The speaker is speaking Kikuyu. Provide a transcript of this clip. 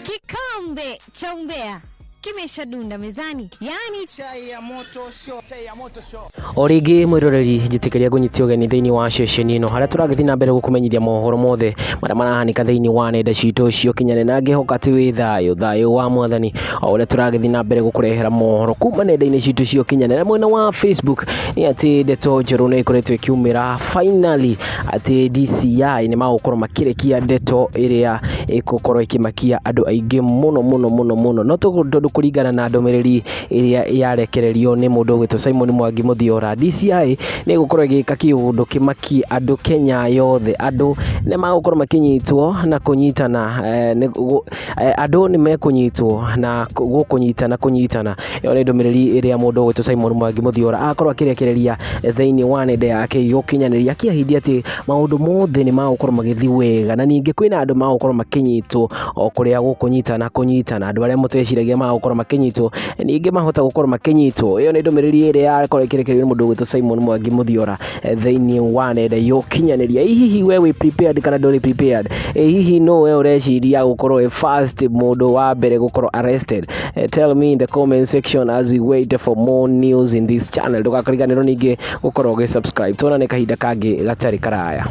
Kikombe cha umbea kimeshadunda mezani, yani Chai ya moto show. Chai ya moto show. O rĩngĩ mwĩroreri, njĩtĩkĩria ngũnyitie ũgeni thĩinĩ wa ceceni ĩno harĩa tũragĩthiĩ na mbere gũkũmenyithia mohoro mothe marĩa marahanĩka thĩinĩ wa nenda citũ cia ũkinyanĩria, na ngĩhoka atĩ wĩ thayũ, thayũ wa Mwathani, o ũrĩa tũragĩthiĩ na mbere gũkũrehera mohoro kuma nenda-inĩ citũ cia ũkinyanĩria. Mwena wa Facebook nĩ atĩ ndeto njerũ nĩ ĩkoretwo ĩkiumĩra finally atĩ DCI nĩ magũkorwo makĩrekia ndeto ĩrĩa ĩgũkorwo ĩkĩmakia andũ aingĩ mũno mũno mũno mũno, no tondũ kũringana na ndũmĩrĩri ĩrĩa yarekererio nĩ mũndũ ũgwĩtwo Simon Mwangi Mũthiora, DCI nĩ ĩgũkorwo ĩgĩka kĩũndũ kĩmakie andũ Kenya yothe. Andũ nĩ magũkorwo makĩnyitwo na kũnyitana, andũ nĩ mekũnyitwo na gũkũnyitana kũnyitana. Ĩyo nĩ ndũmĩrĩri ĩrĩa mũndũ ũgwĩtwo Simon Mwangi Mũthiora akorwo akĩrekereria thĩinĩ wa nenda yake ya ũkinyanĩria, akĩahidi atĩ maũndũ mothe nĩ magũkorwo magĩthiĩ wega, na ningĩ kwĩna andũ magũkorwo makĩnyitwo o kũrĩa gũkũnyitana kũnyitana. Andũ arĩa mũteciragia magũkorwo makĩnyitwo ningĩ mahota gũkorwo makĩnyitwo. Ĩyo nĩ ndũmĩrĩri ĩrĩa yakorwo ĩkĩrekererio nĩ mũndũ ũgwĩtwo Simon Mwangi Mũthiora thĩinĩ wa nenda ya ũkinyanĩria. Ĩ hihi we wĩ prepared kana ndũrĩ prepared? Ĩ hihi no we ũreciria gũkorwo wĩ first mũndũ wa mbere gũkorwo arrested? Tell me in the comment section as we wait for more news in this channel. Ndũgakariganĩrwo ningĩ gũkorwo ũgĩ subscribe. Tuonane kahinda kangĩ gatarĩ karaya.